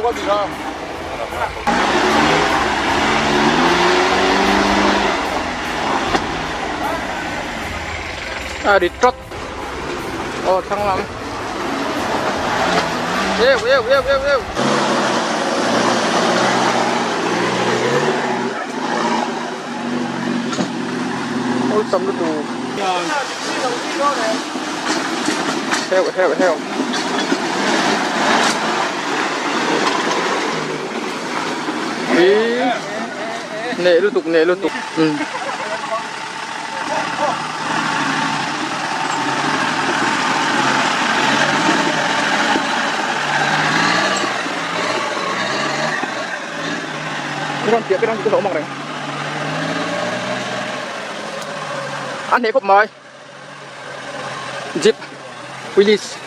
A ri tawt aw thlang lam eu eu eu eu eu awlsam lutuk heuh heuh heuh ih neh lutuk neh lutuk umm. A hneh khawp mai jeep willys.